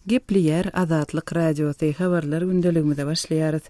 Gepleýär Azatlyk Radiosy, Habarlar gündeligimize başlaýarys.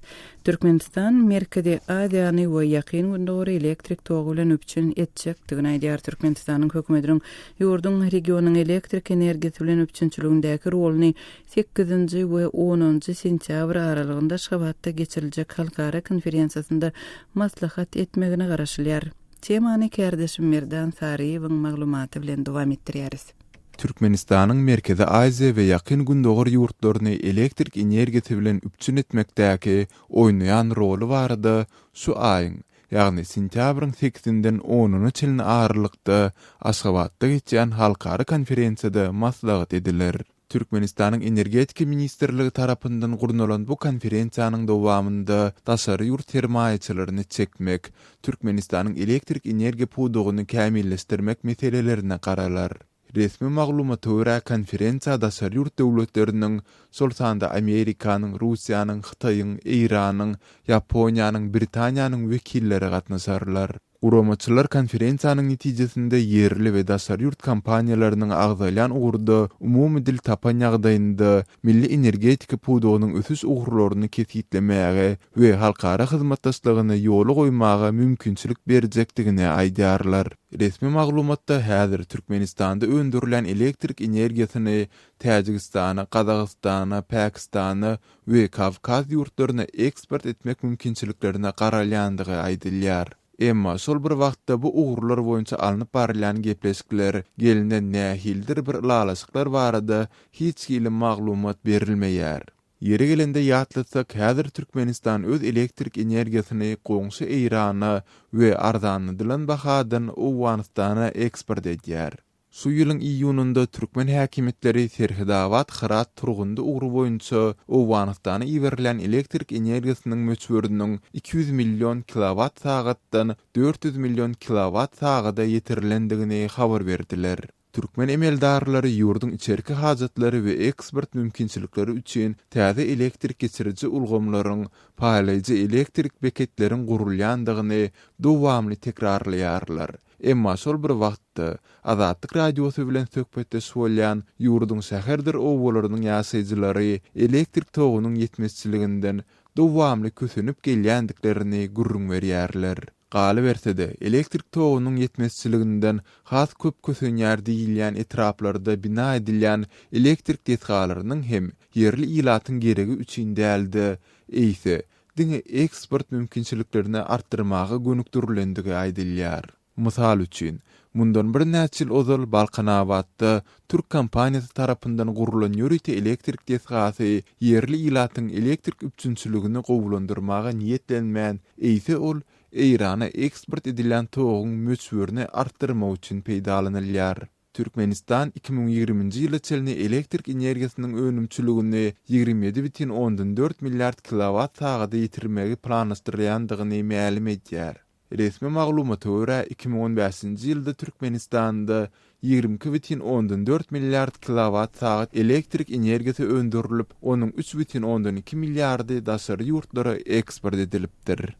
Türkmenistan Merkezi Aziýany we Ýakyn Gündogary elektrik togy bilen üpjün etjekdigini aýdýar. Türkmenistanyň hökümetiniň ýurduň regionyň elektrik energiýasy bilen üpjünçiligindäki roluny sekizinji we onunjy sentýabr aralygynda Aşgabatda geçiriljek halkara konferensiýasynda maslahat etmegine garaşylýar. Temany kärdeşim Merdan Saryýewiň maglumaty bilen dowam etdirýäris. Türkmenistanyň Merkezi Aziýa we Ýakyn Gündogar ýurtlaryny elektrik energiýasy bilen üpjün etmekdäki oýnaýan roly barada şu aýyň, ýagny sentýabryň sekizinden onuna çenli aralykda Aşgabatda geçýän halkara konferensiýada maslahat ediler. Türkmenistanyň Energetika ministrligi tarapyndan gurnalan bu konferensiýanyň dowamynda daşary ýurt sermaýaçylaryny çekmek, Türkmenistanyň elektrik energiýa pudagyny kämilleşdirmek meselelerine garalar. Resmi maglumata görä, konferensiýa daşary ýurt döwletleriniň, şol sanda Amerikanyň, Russiýanyň, Hytaýyň, Eýranyň, Ýaponiýanyň, Britaniýanyň wekilleri gatnaşarlar. Guramaçylar konferensiýanyň netijesinde ýerli we daşary ýurt kompaniýalarynyň agzalýan ugurda umumy dil tapan ýagdaýynda milli energetika pudagynyň ösüş ugurlaryny kesgitlemäge we halkara hyzmatdaşlygyny ýola goýmaga mümkinçilik berjekdigini aýdýarlar. Resmi maglumatda häzir Türkmenistanda öndürilýän elektrik energiýasyny Täjigistana, Gazagystana, Pakistana we Kawkaz ýurtlaryna eksport etmek mümkinçiliklerine garalýandygy aýdylýar. Emma şol bir wagtda bu ugurlar boýunça alnyp barylýan gepleşikler, gelnen nähilidir bir ylalaşyklar barada hiç hili maglumat berilmeýär. Ýeri gelende ýatlatsak, häzir Türkmenistan öz elektrik energiýasyny goňşy Eýrana we arzanladylan bahadan Owganystana eksport edýär. Şu ýylyň iýunynda türkmen häkimiýetleri Serhedabat-Hyrat-Turgundy ugry boýunça Owganystana iberilýän elektrik energiýasynyň möçberiniň 200 million kilowat-sagatdan 400 million kilowat-sagada ýetirilendigini habar berdiler. Türkmen emeldarlary ýurduň içerki hajatlary we eksport mümkinçilikleri üçin täze elektrik geçiriji ulgamlaryň, paýlaýjy elektrik beketleriň gurulýandygyny dowamly tekrarlaýarlar. Emma şol bir wagtda, Azatlyk Radiosy bilen söhbetdeş bolýan ýurduň şäherdir obalarynyň ýaşaýjylary elektrik togunyň ýetmezçiliginden dowamly kösenip gelýändiklerini gürrüň berýärler. Galyberse-de, elektrik togunyň ýetmezçiliginden has köp kösenýär diýilýän etraplarda bina edilýän elektrik desgalarynyň hem ýerli ilatyň geregi üçin däl-de, eýse, diňe eksport mümkinçiliklerini artdyrmaga gönükdirilendigi aýdylýar. Mysal üçin, mundan birnäçe ýyl ozal Balkanabatda türk kompaniýasy tarapyndan gurlan ýörite elektrik desgasy ýerli ilatyň elektrik üpjünçiligini gowulandyrmaga niýetlenmän, eýse ol Eýrana eksport edilýän toguň möçberini artdyrmak üçin peýdalanylýar. Türkmenistan 2020-nji ýyla çenli elektrik energiýasynyň önümçiligini 27,4 milliard kilowat-sagada ýetirmegi planlaşdyrýandygyny mälim edýär. Resmi maglumata görä, 2015-nji ýylda Türkmenistanda 22,4 milliard kilowat-sagat elektrik energiýasy öndürilip, onuň 3,2 milliardy daşary ýurtlara eksport edilipdir.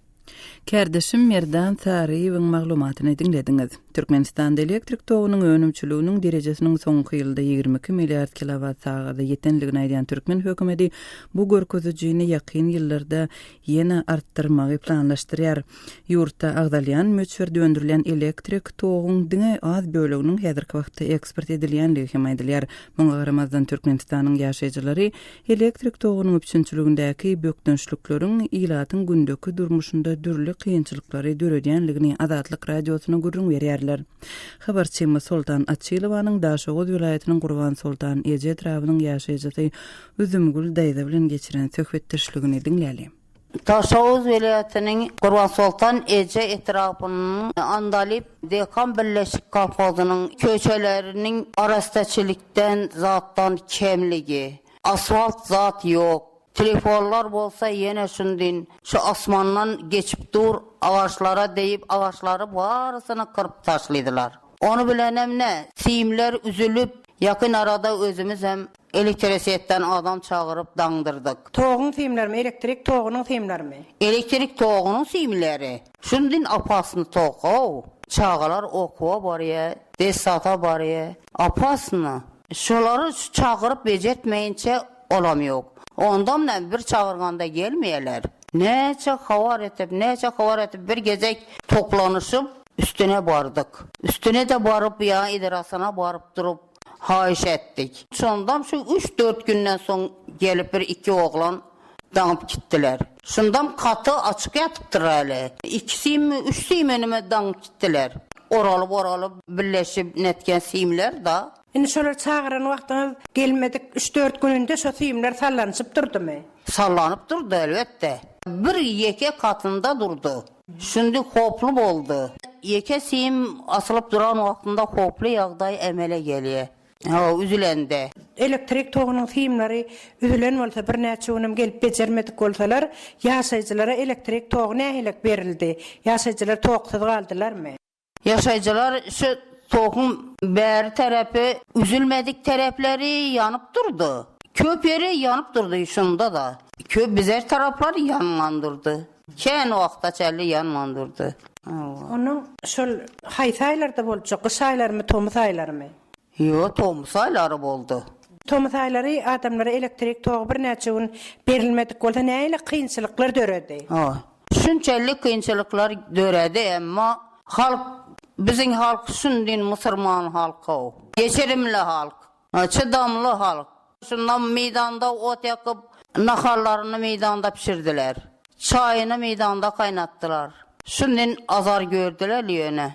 Kärdeşim Merdan Saryýewiň maglumatyny diňlediňiz. Türkmenistanda elektrik togunyň önümçiliginiň derejesiniň soňky ýylda 22 milliard kilowat sagada ýetendigini aýdýan türkmen hökümeti bu görkezijini ýakyn ýyllarda ýene artdyrmagy planlaşdyrýar. Ýurtda agzalýan möçberde öndürilýän elektrik toguň diňe az böleginiň häzirki wagtda eksport edilýändigi hem aýdylýar. Muňa garamazdan, Türkmenistanyň ýaşaýjylary Elektrik togunyň üpjünçiligindäki bökdençlikleriň ilatyň gündeki durmuşynda dürli kynçylyklary döredýändigini Azatlyk Radiosyna gürrüň berýärler. Habarçymyz Soltan Açylowanyň Daşoguz welaýatynyň Gurbansoltan eje etrabynyň ýaşaýjysy Üzümgül daýza bilen geçiren söhbetdeşligini diňläli. Daşoguz welaýatynyň Gurbansoltan eje etrapynyň Andalyp Dekan birleşik kolhozynyň köçeleriniň arassaçylykdan zatdan kemligi. Asfalt zat ýok. Telefonlar bolsa ýene şundin şu asmandan geçip dur agaçlara deýip agaçlary barysyny kyryp taşlydylar. Ony bilenem ne simler üzülip ýakyn arada özümiz hem Elektrosetden adam çagyryp daňdyrdyk. Toguň simlerimi, elektrik togunyň simlerimi? Elektrik togunyň simleri. Şundin opasny tok-ow. Çagalar okuwa barýa, dessata barýa. Opasno. Şolary çagyryp bejertmeýinçe olam ýok. Ondam näme bir çagyrganda gelmeýärler. Näçe habar etip, näçe habar etip bir gezek toplanyşyp üstüne bardyk. Üstüne-de baryp ýa edarasyna baryp durup haýyş etdik. Şondam şu üç-dört günden soň gelip bir iki oglan daňyp gitdiler. Şundam gaty açyk ýatypdyr häli. Iki simmi, üç simenime daňyp gitdiler. Oralyp-oralyp birleşip netgen simler-da. Indi şolary çagyran wagtyňyz gelmedik üç-dört gününde şo simler sallanyşyp durdumy? Sallanyp durdy, elbetde. Bir ýeke katynda durdy. Şindi howply boldy. Ýeke sim asylyp duran wagtynda howply ýagdaý emele gelýär. Hawa, üzülende. Elektrik togunyň simleri üzülen bolsa, birnäçe günem gelip bejermedik bolsalar, ýaşaýjylara elektrik togy nähilek berildi? Ýaşaýjylar toksuz galdylarmy? Ýaşaýjylar şu toguň bäri tarapy üzülmedik tarapleri ýanyp durdy. Köp ýeri ýanyp durdy şunda-da. Köp bizer taraplar ýanman durdy. Kän wagta çenli ýanman durdy. Onuň şol haýsy aýlarda boljak, gyş aýlarymy, tomus aýlarymy? Ýok, tomus aýlary boldy. Tomus aýlary adamlara elektrik togy birnäçe gün berilmedik bolsa nähili kynçylyklar döredi? Hawa. Şunçally kynçylyklar döredi, emma halk, biziň halk şundin musurman halky-ow. Geçirimli halk. Çydamly halk. Şundan meýdanda ot ýakyp, naharlaryny meýdanda bişirdiler. Çaýyny meýdanda gaýnatdylar. Şundan azar gördüler ýöne.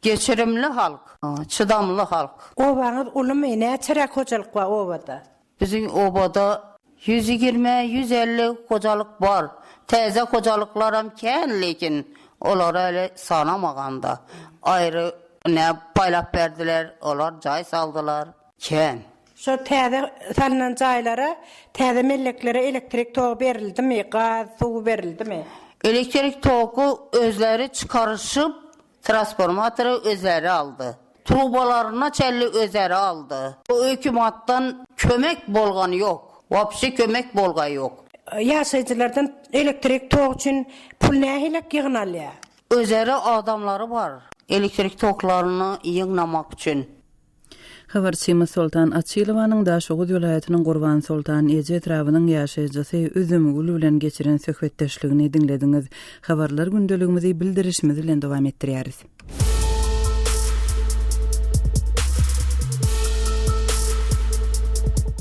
Geçirimli halk, çydamly halk. Obaňyz ulumy? Näçeräk hojalyk bar obada? Biziň obada 120, 150 hojalyk bar. Täze hojalyklaram kän, lekin olary hali sanamaganda. Aýry nä paýlap berdiler, olar jaý saldylar. Kän. Şo täze salnan jaýlara, täze melleklere elektrik togy berildimi, gaz, suw berildimi? Elektrik togy özleri çykaryşyp, trasformatory özleri aldy. Trubalaryna çenli özeri aldy. Hökümatdan kömek bolgany ýok. Wapşe kömek bolgaý ýok. Ýaşaýjylardan elektrik togy üçin pul nähilek ýygnalýar? Özeri adamlary bar elektrik toklaryny ýygnamak üçin. Habarçymyz Soltan Açylowanyň Daşoguz welaýatynyň Gurbansoltan eje etrabynyň ýaşaýjysy Üzümgül bilen geçiren söhbetdeşligini diňlediňiz. Habarlar gündeligimizi bildirişimiz bilen dowam etdirýäris.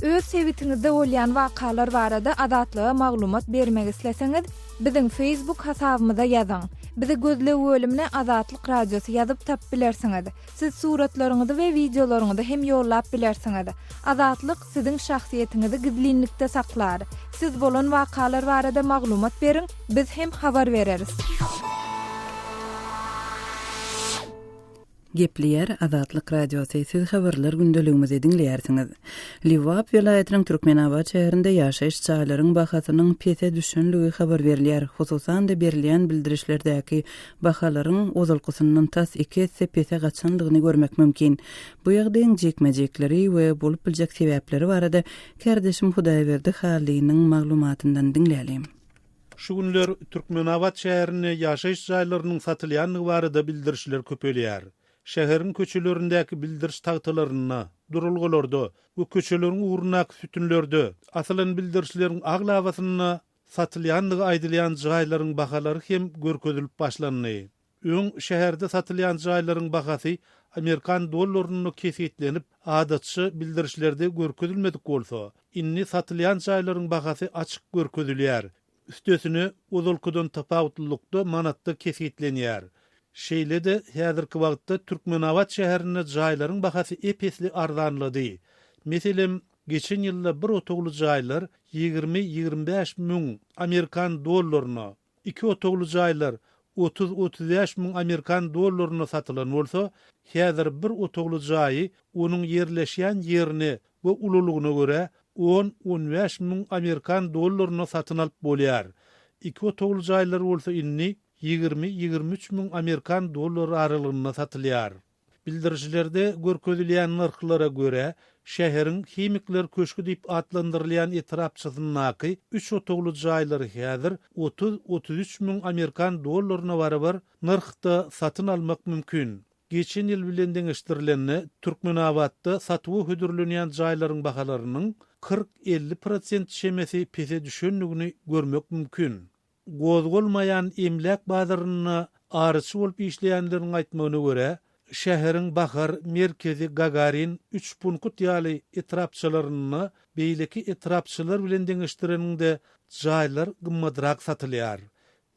Öz sebitiňizde bolýan wakalar barada Azatlyga maglumat bermek isleseňiz, biziň Facebook hasabymyza ýazyň. Bizi gözleg bölümine Azatlyk Radiosy ýazyp tapyp bilersiňiz. Siz suratlaryňyzy we wideolaryňyzy hem ýollap bilersiňiz. Azatlyk siziň şahsyýetiňizi gizlinlikde saklar. Siz bolan wakalar barada maglumat beriň, biz hem habar bereris. Gepleýär Azatlyk Radiosy, siz habarlar gündeligimizi diňleýärsiňiz. Lebap welaýatynyň Türkmenabat şäherinde ýaşaýyş jaýlaryň bahasynyň pese düşenligi habar berilýär. Hususan-da, berilýän bildirişlerdäki bahalaryň ozalkysyndan tas iki esse pese gaçandygyny görmek mümkin. Bu ýagdaýyň jikme-jikleri we bolup biljek sebäpleri barada kärdeşim Hudaýberdi Hallynyň maglumatyndan diňläliň. Şu günler Türkmenabat şäherinde ýaşaýyş jaýlarynyň satylýandygy barada bildirişler köpelýär. Şäheriň köçelerindäki bildiriş tagtalarynda, duralgalarda we köçeleriň ugrundaky sütünlerde asylan bildirişleriň aglabasynda Satylýandygy aýdylýan jaýlaryň bahalary hem görkezilip başlandy. Öň şäherde satylýan jaýlaryň bahasy amerikan dollarynda kesgitlenip, adatça bildirişlerde görkezilmedik bolsa, indi satylýan jaýlaryň bahasy açyk görkezilýär, üstesine, ozalkydan tapawutlylykda manatda kesgitlenýär. Şeýle-de, häzirki wagtda Türkmenabat şäherinde jaýlaryň bahasy ep-esli arzanlady. Meselem, Geçen ýylda bir otagly jaýlar 20, 25 müň amerikan dollaryna, iki otagly jaýlar 30, 35 müň amerikan dollaryna satylan bolsa, häzir bir otagly jaýy onuň ýerleşýän ýerine we ululygyna görä on, on bäş müň amerikan dollaryna satyn alyp bolýar. Iki otagly jaýlar bolsa indi 20, 23 müň amerikan dollary aralygynda satylýar. Bildirişlerde görkezilýän nyrhlara görä, şäheriň Himikler köşgi diýip atlandyrylýan etrapçasyndaky üç otagly jaýlary häzir otuz, 33 müň amerikan dollaryna barabar nyrhda satyn almak mümkin. geçen ýyl bilen deňeşdirilende Türkmenabatda satuwa hödürlenýän jaýlaryň bahalarynyň 40-50 prosent çemesi pese düşendigini görmek mümkin. Gozgalmaýan emläk bazarynda aryçy bolup işleýänleriň aýtmagyna görä, şäheriň Bahar, Merkezi, Gagarin, Üçpunkut ýaly etrapçalarynda beýleki etrapçalar bilen deňeşdireniňde jaýlar gymmadrak satylýar.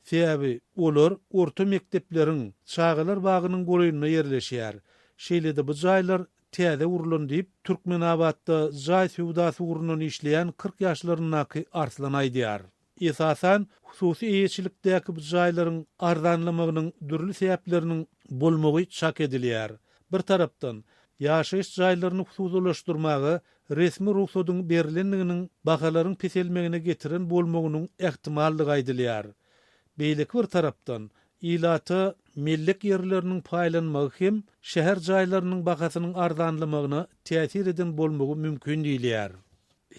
Sebäbi olar orta mekdepleriň, çagalar bagynyň golaýynda ýerleşýär. Şeýle-de bu jaýlar täze gurlan diýip, Türkmenabatda jaý söwdasy ugrundan işleýän 40 ýaşlaryndaky Arslan aýdýar. Esasan, hususy eýeçilikdäki bu jaýlaryň arzanlamagynyň dürli sebäpleriniň bolmagy çak edilýär. Bir tarapdan, ýaşaýyş jaýlaryny hususylaşdyrmaga resmi rugsadyň berlendiginiň bahalaryň peselmegine getiren bolmagynyň ähtimaldygy aýdylýar. Beýleki bir tarapdan, ilata mellek ýerleriniň paýlanmagy hem şäher jaýlarynyň bahasynyň arzanlamagyna täsir eden bolmagy mümkin diýilýär.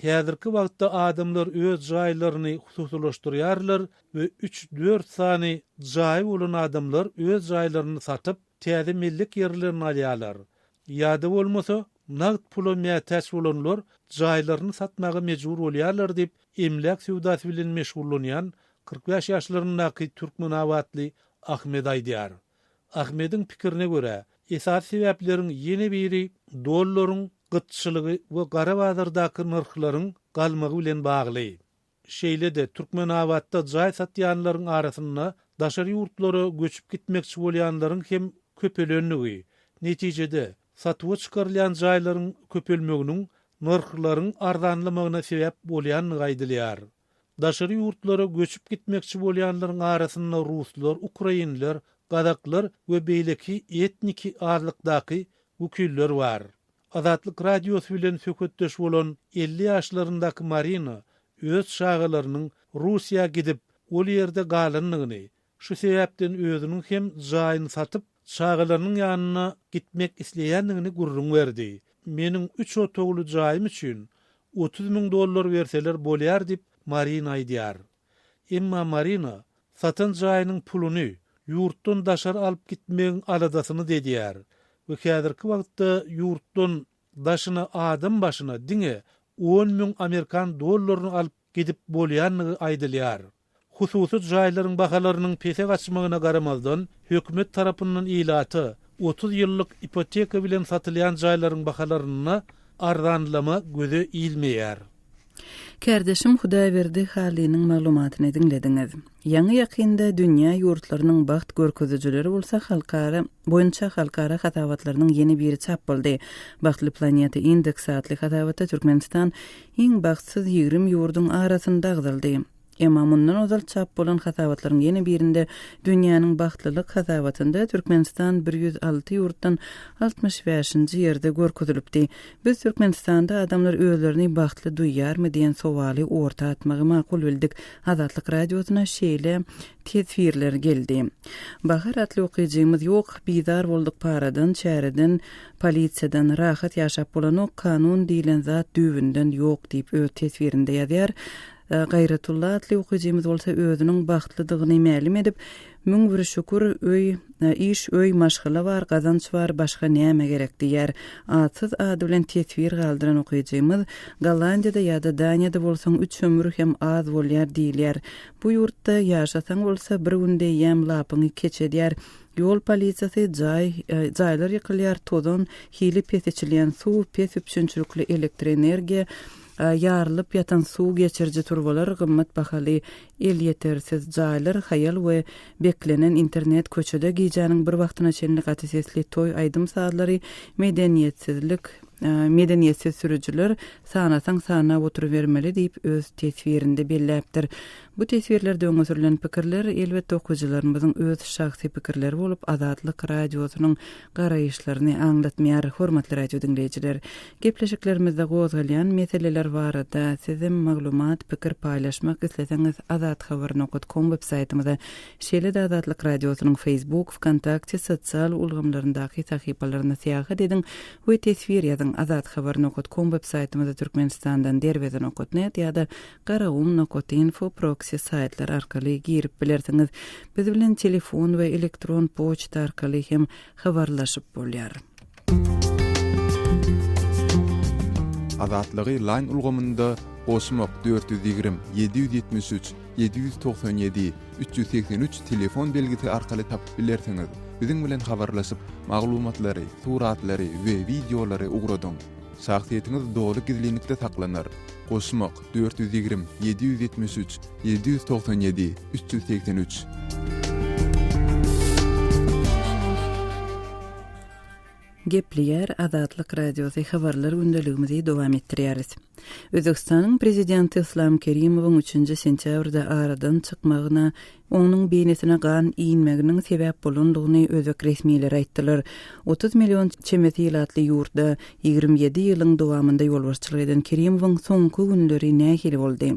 Häzirki wagtda adamlar öz jaýlaryny hususylaşdyrýarlar we üç-dört sany jaýy bolan adamlar öz jaýlaryny satyp, täze mellek ýerlerini alýarlar. Ýa-da bolmasa, nagt pula mätäç bolanlar jaýlaryny satmaga mejbur bolýarlar diýip, emläk söwdasy bilen meşgullanýan 45 ýaşlaryndaky türkmenabatly Ahmet aýdýar. Ahmediň pikirine görä, esasy sebäpleriň ýene biri dollaryň gytçylygy we gara bazardaky nyrhlaryň galmagy bilen bagly. Şeýle-de, Türkmenabatda jaý satýanlaryň arasynda daşary ýurtlara göçüp gitmekçi bolýanlaryň hem köpelendigi, netijede, satuwa çykarylýan jaýlaryň köpelmeginiň nyrhlaryň arzanlamagyna sebäp bolýandygy aýdylýar. Daşary ýurtlara göçüp gitmekçi bolýanlaryň arasynda ruslar, ukrainler, gazaklar we beýleki etniki azlykdaky wekiller bar. Azatlyk Radiosy bilen söhbetdeş bolan 50 ýaşlaryndaky Marina öz çagalarynyň Russiýa gidip, ol ýerde galandygyny, şu sebäpden özüniň hem jaýyny satyp, çagalarynyň ýanyna gitmek isleýändigini gürrüň berdi. Meniň üç otagly jaýym üçin 30 müň dollar berseler bolýar diýip, Marina aýdýar. Emma Marina satan jaýynyň puluny ýurtdan daşary alyp gitmegiň aladasyny edýär we häzirki wagtda ýurtdan daşyna adam başyna diňe on müň amerikan dollaryny alyp gidip bolýandygy aýdylýar. Hususy jaýlaryň bahalarynyň pese gaçmagyna garamazdan, hökümet tarapyndan ilata 30 ýyllyk ipoteka bilen satylýan jaýlaryň bahalarynda arzanlama göze ilmeýär. Kärdeşim Hudaýberdi Hallynyň maglumatyny diňlediňiz. Ýaňy-ýakynda dünýä ýurtlarynyň bagt görkezijileri bolsa halkara boýunça halkara hasabatlarynyň ýene biri çap boldy. Bagtly planeta indeksi atly hasabatda Türkmenistan iň bagtsyz 20 ýurduň arasynda agzaldy. Emma mundan ozal çap bolan hasabatlaryň ýene birinde Dünýäniň bagtlylyk hasabatynda Türkmenistan 106 ýurtdan 65-nji ýerde görkezilipdi. Biz Türkmenistanda adamlar özlerini bagtly duýýarmy diýen sowaly orta atmagy makul bildik. Azatlyk Radiosyna şeýle teswirler geldi. Bahar atly okyjymyz Ýok, bizar bolduk paradan, çäreden, polisiýadan, rahat ýaşap bolanok, kanun diýlen zat düýbünden ýok diýip öz teswirinde ýazýar. Gaýratulla atly okyjymyz bolsa özüniň bagtlydygyny mälim edip, 1001 şükür, öý, iş, öý, maşgala bar, gazanç bar, başga näme gerek diýýär. Atsyz ady bilen teswir galdyran okyjymyz, Gollandiýada ýa-da Daniýada bolsaň üç ömür hem az bolýar diýilýär. Bu ýurtda ýaşasaň bolsa bir günde eýýäm lapyňy keç edýär. Ýol polisiýasy, jaý, jaýlar ýykylýar, tozan, hili pes içilýän suw, pes üpjünçilikli elektroenergiýa, ýarylyp ýatan suw geçiriji turbalar, gymmat bahaly elýetersiz jaýlar, haýal we beklenen internet, köçede gijäniň bir wagtyna çenli gaty sesli toý aýdym-sazlary, medeniýetsizlik, medeniýetsiz sürüjiler, sanasaň sanap oturybermeli diýip, öz teswirinde belläpdir. Bu teswirlerde öňe sürlen pikirler, elbetde, okyjylarymyzyň öz şahsy pikirleri bolup, Azatlyk Radiosynyň garaýyşlaryny aňlatmaýar. Hormatly radio diňleýjiler, gepleşiklerimizde gozgalýan meseleler barada sizem maglumat, pikir paýlaşmak isleseňiz azathabar nokat kom web saýtymyza, şeýle-de Azatlyk Radiosynyň Facebook, Wkontakte sosial ulgamlaryndaky sahypalaryna syýahat ediň we teswir ýazyň. Azathabar nokat kom web saýtymyza Türkmenistandan derweze nokat net ýa-da Garagum nokat info proksi. Wkontakte saýtlary arkaly girip bilersiňiz. Biz bilen telefon we elektron poçta arkaly hem habarlaşyp bolýar. Azatlygy Line ulgamynda goşmak 420 773 797 383 telefon belgisi arkaly tapyp bilersiňiz. Biziň bilen habarlaşyp, maglumatlary, suratlary we wideolary ugradyň. Şahsyýetiňiz doly gizlinlikde saklanar. Goşmak, 420, 773, 797, 383. Gepleýär Azatlyk Radiosy habarlar gündeligimizi dowam etdirýäris. Özbegistanyň Prezidenti Yslam Kerimowyň üçünji sentýabrda aradan çykmagyna Onuň beýnisine gan inmeginiň sebäp bolandygyny özbek resmileri aýtdylar. 30 million çemesi ilatly ýurtda 27 ýylyň dowamynda ýolbaşçylyk eden Kerimowyň soňky günleri nähili boldy?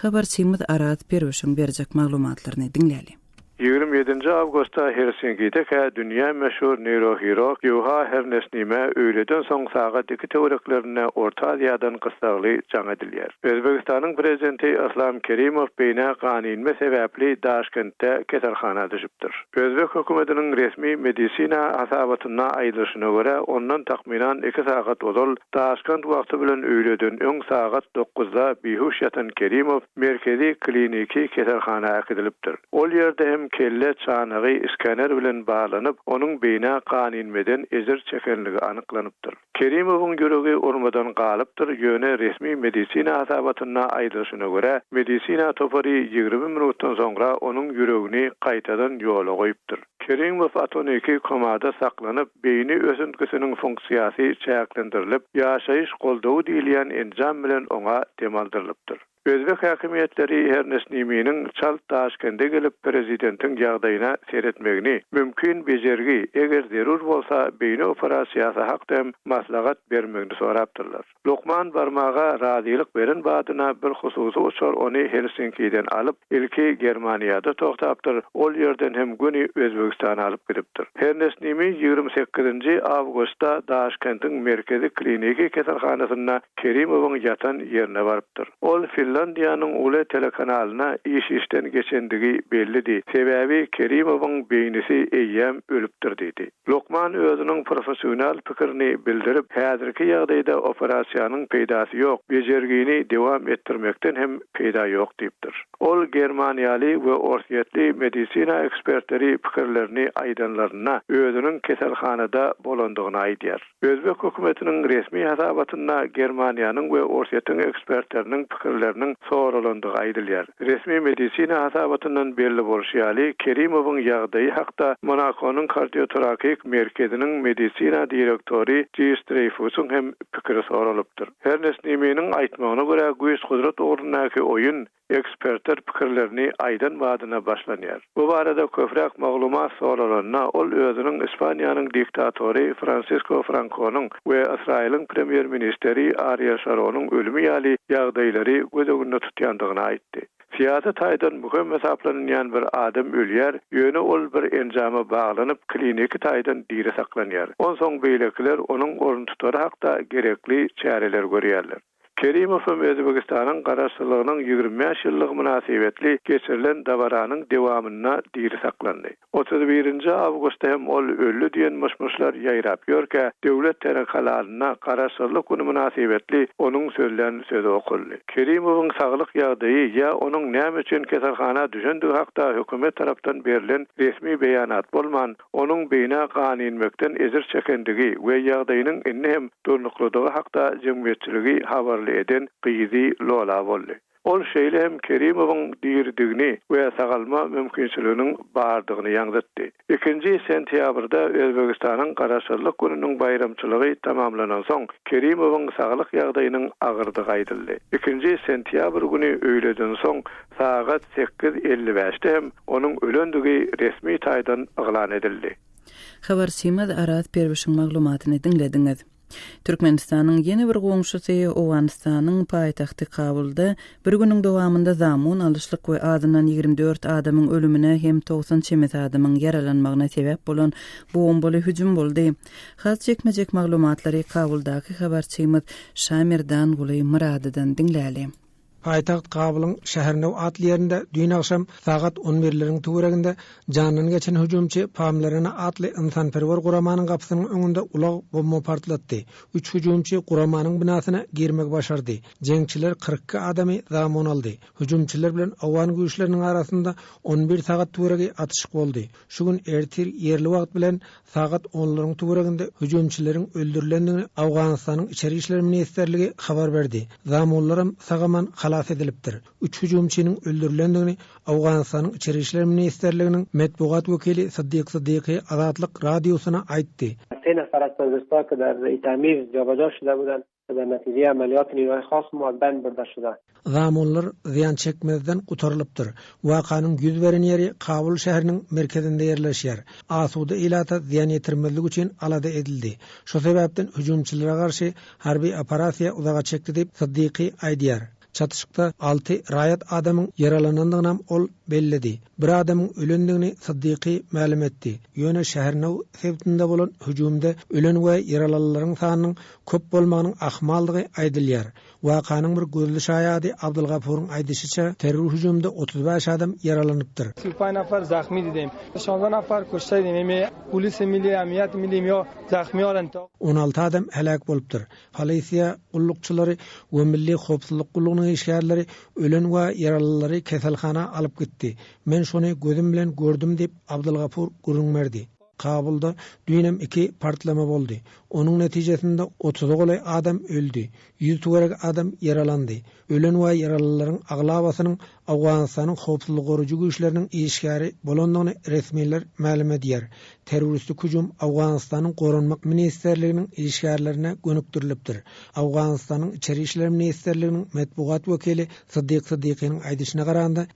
Habarçymyz Araz Perwişiň berjek maglumatlaryny diňläli. 27-nji awgustda Helsinkidekä dünýä meşhur neýrohirurg Ýuha Hernesnimä öýleden soň sagat iki töwereklerinde Orta Aziýadan gyssagly jaň edilýär. Özbegistanyň prezidenti Yslam Kerimow beýnä gan inme sebäpli Daşkentde keselhana düşüpdir. Özbek hökümetiniň resmi medisina hasabatynda aýdylyşyna görä, ondan takmynan iki sagat ozal, Daşkent wagty bilen öýleden öň sagat dokuzda bihuş ýatan Kerimow merkezi kliniki keselhana äkidilipdir. Ol ýerde hem kelle çanagy skaner bilen barlanyp, onuň beýnä gan inmeden ejir çekenligi anyklanypdyr. Kerimowyň ýüregi urmadan galypdyr, ýöne resmi medisina hasabatynda aýdylyşyna görä, medisina topary 20 minutdan soňra onuň ýüregini gaýtadan ýola goýupdyr. Kerimow atoniki komada saklanyp, beýni ösüntgisiniň funksiýasy çäklendirilip, ýaşaýyş goldawy diýilýän enjam bilen oňa dem aldyrylypdyr. Özbek häkimiýetleri Hernesniminiň çalt Daşkende gelip, prezidentiň ýagdaýyna seretmegini, mümkin bejergi, eger zerur bolsa, beýni operasiýasy hakda hem maslahat bermegini sorapdyrlar. Lukman barmaga razylyk beren badyna bir hususy uçar ony Helsinkiden alyp, ilki Germaniýada togtapdyr, ol ýerden hem göni Özbegistana alyp gidipdir. Hernesnimi 28-nji awgustda Daşkentiň merkezi kliniki keselhanasynda Kerimowyň ýatan ýerine barypdyr. Ol Finlandiýanyň Yle telekanalyna iş-işden geçendigi bellidi, sebäbi Kerimowyň beýnisi eýýäm ölüpdir diýdi. Lukman özüniň professional pikirini bildirip, häzirki ýagdaýda operasiýanyň peýdasy ýok, bejergini dowam etdirmekden hem peýda ýok diýipdir. Ol germaniýaly we orsýetli medisina ekspertleri pikirlerini aýdanlarynda özüniň keselhanada bolandygyny aýdýar. Özbek hökümetiniň resmi hasabatynda Germaniýanyň we Orsýetiň ekspertleriniň pikirleriniň soralandygy aýdylýar. Resmi medisina hasabatyndan belli bolşy ýaly, Kerimowyň ýagdaýy hakda Monakonyň kardiotorakik merkeziniň medisina direktory Jis Dreýfusyň hem pikiri soralypdyr. Hernes Niminiň aýtmagyna görä, güýç-gudrat ugrundaky oýun Ekspertler pikirlerini aýdan badyna başlanýar. Bu barada köpräk maglumat soralanda, ol özüniň Ispaniýanyň diktatory Fransisko Frankonyň we Ysraýylyň premýer-ministeri Ariel Şaronyň ölümi ýaly ýagdaýlary göz öňünde tutýandygyny aýtdy. Syýasy taýdan möhüm hasaplanylýan bir adam ölýär, ýöne ol bir enjama baglanyp, kliniki taýdan diri saklanýar. Onsoň beýlekiler onuň oruntutary hakda gerekli çäreleri görýärler. Kerimow hem Özbegistanyň Garaşsyzlygynyň 25 ýyllygy mynasybetli geçirilen dabaranyň dewamynda diri saklandy. 31-nji awgustda hem ol öldi diýen myş-myşlar ýaýrap ýörkä, döwlet telekanalynda Garaşsyzlyk güni mynasybetli onuň sözlän sözi okaldy. Kerimowyň saglyk ýagdaýy ýa onuň näme üçin keselhana düşendigi hakda hökümet tarapdan berlen resmi beýanat bolman, Onuň beýnä gan inmekden ejir çekendigi we ýagdaýynyň indi hem durnuklydygy hakda jemgyýetçiligi habarly eden gyzy Lola boldy. Ol şeýle hem Kerimowyň diridigini we sagalma mümkinçiliginiň bardygyny ýaňzytdy. Ikinji sentýabrda Özbegistanyň Garaşsyzlyk gününiň baýramçylygy tamamlanansoň, Kerimowyň saglyk ýagdaýynyň agyrdygy aýdyldy. Ikinji sentýabr güni öýleden soň Sagat 8:55-de hem onuň ölendigi resmi taýdan yglan edildi. Habarçymyz Araz Perwişiň maglumatyny diňlediňiz. Türkmenistanyň ýene bir goňşusy Owganystanyň paýtagty Kabulda bir günüň dowamynda zamun alyşlyk we azyndan 24 adamyň ölümine hem 90 çemesi adamyň ýaralanmagyna sebäp bolan bombaly hüjüm boldy. Has jikme-jik maglumatlary Kabuldaky habarçymyz Şamerdanguly Myradydan diňläli. Paýtagt Kabulyň Şähernow atly ýerinde düýn agşam sagat on birleriň töwereginde jandan geçen hüjümçi Pamlerena atly ynsanperwer guramanyň gapysynyň öňünde ulag bomba partlatdy. Üç hüjümçi guramanyň binasyna girmegi başardy. Jeňçiler 42 adamy zamun aldy. Hüjümçiler bilen owgan güýçleriniň arasynda on bir sagat töweregi atyşyk boldy. Şu gün ertir ýerli wagt bilen sagat onlaryň töwereginde hüjümçileriň öldürilendigini Owganystanyň Içeri işler ministrligi habar berdi. Zamunlaram sag-aman halas edilipdir. Üç hüjümçiniň öldürilendigini Owganystanyň Içeri işler ministrliginiň metbugat wekili Syddyk Syddyky Azatlyk Radiosyna aýtdy. سه نفر از تروریستها که در ایتامیز جابجا شده بودند در نتیجه عملیات نیروهای خاص ما از بین برده شده. Zamunlar zyýan çekmezden gutarylypdyr. Wakanyň ýüz beren ýeri Kabul şäheriniň merkezinde ýerleşýär. Asuda ilata zyýan ýetirmezlik üçin alada edildi. Şo sebäpden hüjümçilere garşy harby operasiýa uzaga çekdi diýip, Syddyky aýdýar. Çatyşykda alty raýat adamyň ýaralanandygynam ol belledi. Bir adamyň ölendigini Syddyky mälim etdi. Ýöne Şähernow sebitinde bolan hüjümde ölen we ýaralanlaryň sanynyň köp bolmagynyň ahmaldygy aýdylýar. Wakanyň bir gözli şaýady Abdylgapuryň aýdyşyça, terror hüjüminde 35 adam ýaralanypdyr. 35 nafar zahmi didim. 16 nafar kuşte didim. Polis milli, amniyet milli miyo zahmi alan. 16 adam heläk bolupdyr. Polisiýa gullukçylary we Milli howpsuzlyk gullugynyň işgärleri ölen we ýaralylary keselhana alyp gitdi. Men şony gözüm bilen gördüm diýip, Abdylgapur gürrüň berdi. Kabulda düýnem iki partlama boldy. Onuň netijesinde otuza golaý adam öldi, ýüz töweregi adam ýaralandy. Ölen we ýaralylaryň aglabasynyň Owganystanyň howpsuzlygy goraýjy güýçleriniň işgäri bolandygyny resmiler mälim edýär. Terroristik hüjüm Owganystanyň Goranmak ministrliginiň işgärlerine gönükdirilipdir. Owganystanyň Içeri işler ministrliginiň metbugat wekili Syddyk Syddykynyň aýdyşyna garanda,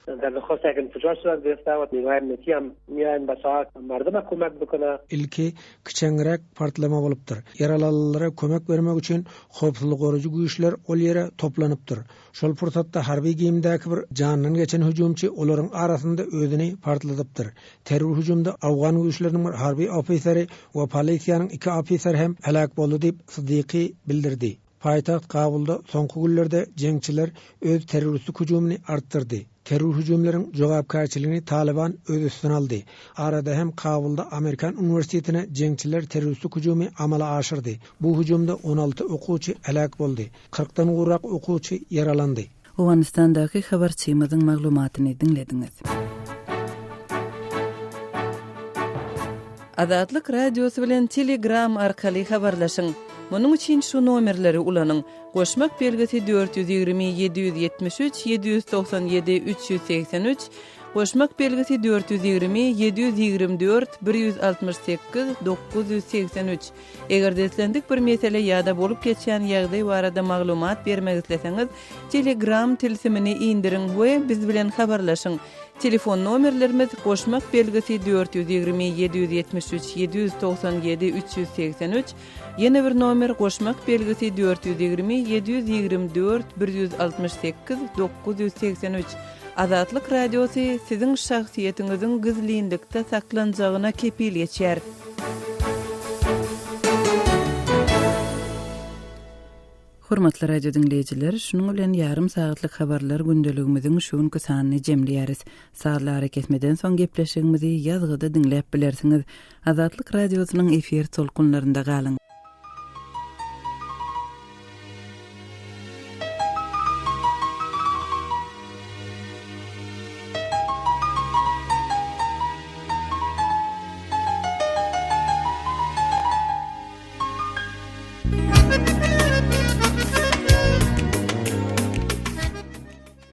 Ilki kiçeňräk partlama bolupdyr. Ýaralylara kömek bermek üçin howpsuzlyk goraýjy güýçler ol ýere toplanypdyr. Şol pursatda harby geýimdäki bir jandan geçen hüjümçi olaryň arasynda özüni partladypdyr. Terror hüjümde owgan güýçleriniň bir harby ofiseri we polisiýanyň iki ofiseri hem heläk boldy diýip, Syddyky bildirdi. Paýtagt Kabulda soňky günlerde jeňçiler öz terroristik hüjümini artdyrdy. Terror hüjümleriň jogapkärçiligini Talyban öz üstüne aldy. Arada hem Kabulda Amerikan uniwersitetine jeňçiler terroristik hüjümi amala aşyrdy. Bu hüjümde 16 okuwçy heläk boldy. Kyrkdan gowrak okuwçy ýaralandy. Owganystandaky habarçymyzyň maglumatyny diňlediňiz. Azatlyk Radiosy bilen Telegram arkaly habarlaşyň. Munuň üçin şu nomerleri ulanyň, goşmak belgisi 420 773 797 383, goşmak belgisi 420 724 168 983. Eger-de islendik bir mesele ýa-da bolup geçýän ýagdaý barada maglumat bermek isleseňiz, Telegram tilsimini indiriň we biz bilen habarlaşyň. Telefon nomerlerimiz, goşmak belgisi 420 773 797 383, ýene bir nomer goşmak belgisi 420 724 168 983. Azatlyk Radiosy siziň şahsyýetiňiziň gizlinlikde saklanjagyna kepil geçýär. Hormatly radio diňleýjiler, şunuň bilen ýarym sagatlyk habarlar gündeligimiziň şu günki sanyny jemleýäris. Sazly arakesmeden soň gepleşigimizi ýazgyda diňläp bilersiňiz. Azatlyk Radiosynyň efir tolkunlarynda galyň!